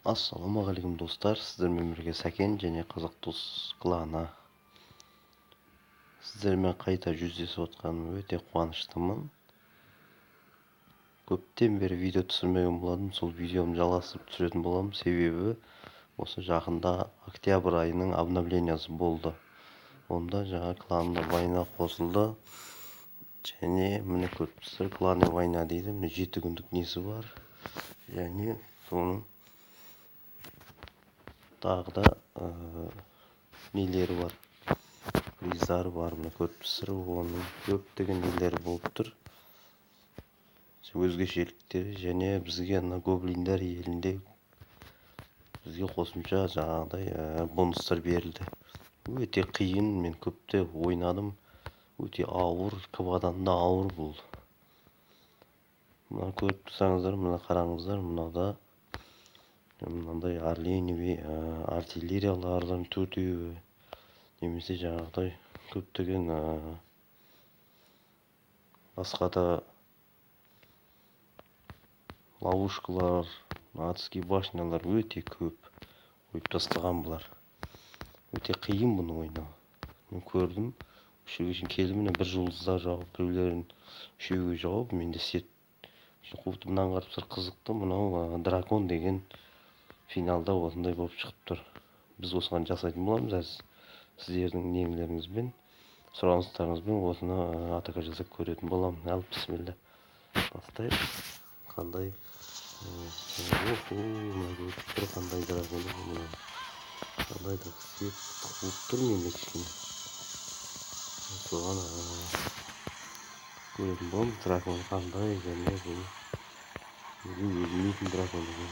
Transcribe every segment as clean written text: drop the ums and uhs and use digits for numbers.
Ассалаумағалейкум достар, сіздермен бірге Сәкен және Қазақ Дос кланы. Сіздермен қайта жүздесіп отқаным өте қуаныштымын. Көптен бері видео түсірмеген болатынмын, сол видеомды жалғастырып түсіретін боламын. Себебі осы жақында октябрь айының обновлениясы болды. Онда жаңа кланна война қосылды. Және міне көріп тұрсыздар, кланная война дейді. Міне 7 күндік несі бар. Және соның тағы да нелері бар, приздары бар. Міне көріп тұрсыздар, оның көптеген нелері болып тұр, өзгешеліктері. Және бізге мына гоблиндер елінде бізге қосымша жаңағыдай бонустар берілді. Өте қиын, мен көпте ойнадым, өте ауыр, КВА-дан да ауыр бұл. Мына көріп тұрсаңыздар, мына қараңыздар, мынада мынандай орлениевый артиллериялардан төртеуі, немесе жаңағыдай көптеген басқа да ловушкалар, адский башнялар өте көп қойып тастаған бұлар. Өте қиын бұны ойнау. Мен көрдім, үшеуге шейін келдім, міне бір жұлдыздар жауып, біреулерін үшеуге жауып, менде сет қуып. Мынаны қарап тұрсақ қызықты, мынау дракон деген финалда осындай болып шығып тұр. Біз осыған жасайтын боламыз әз сіздердің нелеріңізбен, сұраныстарыңызбен осыны атака жасап көретін боламын. Ал бісміллә, бастайық. Қандай мына көріп тұр, қандай дракон, мына қандай да свет қуып тұр менде кішкене. Соған көретін боламыз дракон қандай, және бұл неге өлмейтін дракон екен.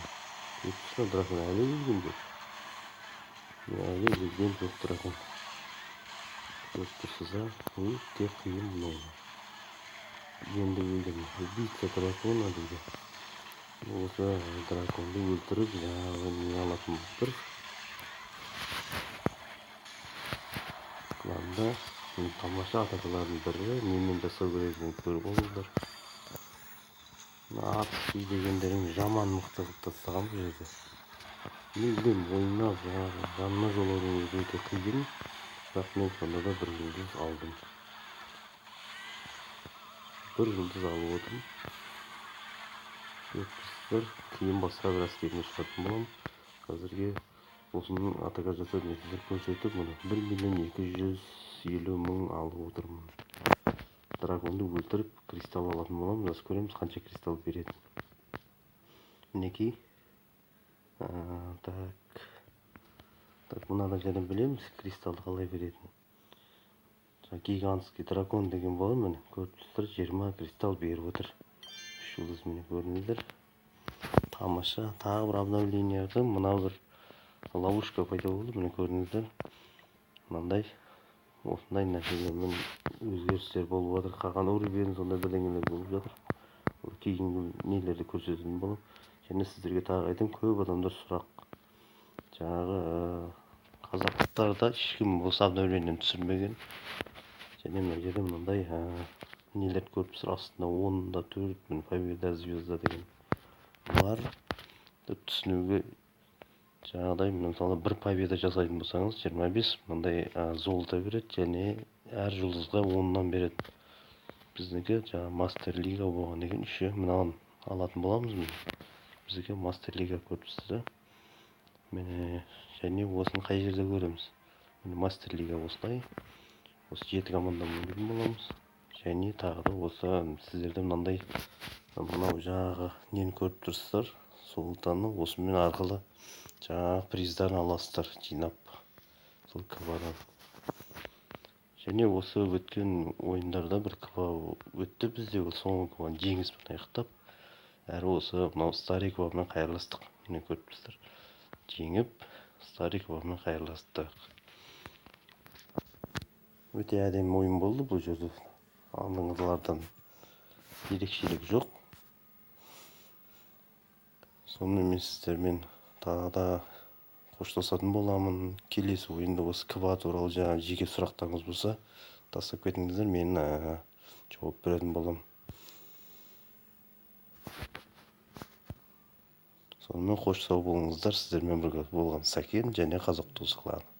Көріп дракон әлі өлген жоқ, әлі өлген жоқ дракон. Көріп тұрсыздар, өте қиын мынау. Енді өлдім. Убийца дракона дейді. Осы драконды өлтіріп жаңағы не алатын болып тұр. Кланда тамаша атакалардың бірі, немен жасау керек екенін көріп алыңыздар. Адский дегендерің жаман мықты қылып тастаған бұл жерде. Мен білемін, ойнап жаңағы жанына жолаудың өзі өте қиын, бірақ мен сонда да бір жұлдыз алдым. Бір жұлдыз алып отырмын. Өткізсіздер, кейін басқа бір әскеріне шығатын боламын. Қазірге осының атака жасап нәтижелер көрсетіп, мұны 1 250 000 алып отырмын. Драконды өлтіріп кристалл алатын боламыз. Аз көреміз қанша кристалл беретін. Мінекей. Так. Так, мынадан және білеміз кристаллды қалай беретін. Гигантский дракон деген болады, міне көріп тұрсыздар, 20 кристалл беріп отыр. 3 жұлдыз, міне көрдіңіздер. Тамаша, тағы бір обновленияда мына бір ловушка пайда болды, міне көрдіңіздер. Мынандай осындай нәрселермен өзгерістер болып жатыр. Қалған уровень сондай бірдеңелер болып жатыр. Ол кейінгі нелерді көрсететін боламын. Және сіздерге тағы айтамын, көп адамдар сұрақ. Жаңағы қазақтарда ешкім осы обновлениені түсірмеген. Және мына жерде мынандай нелерді көріп тұрсыздар, астында 10-4 міне победа звезда деген бар. Деп түсінуге жаңағыдай, мысалы бір победа жасайтын болсаңыз 25 мынандай золото береді, және әр жұлдызға 10-нан береді. Біздікі жаңа мастер лига болған екен, үші мынаны алатын боламыз. Міне бізге мастер лига көріп тұрсыздар. Міне және осыны қай жерде көреміз? Міне мастер лига осылай. Осы 7 командамен ойнайтын боламыз. Және тағы да осы сіздерде мынандай мынау жаңағы нені көріп тұрсыздар, золотаны осымен арқылы жаңағы приздарын аласыздар жинап сол КВА-дан. Және осы өткен ойындарда бір КВА өтті бізде, ол соңғы КВА-ны жеңіспен аяқтап, әрі осы мынау старый КВА-мен қайырластық. Міне көріп тұрсыздар, жеңіп старый КВА-мен қайырластық. Өте әдемі ойын болды бұл жерде, алдыңғылардан ерекшелік жоқ. Сонымен мен сіздермен тағы да қоштасатын боламын. Келесі ойында осы КВА туралы жаңа жеке сұрақтарыңыз болса тастап кетіңіздер, мен жауап беретін боламын. Сонымен, қош, сау болыңыздар! Сіздермен бірге болған Сәкен және Қазақ Туысы кланы.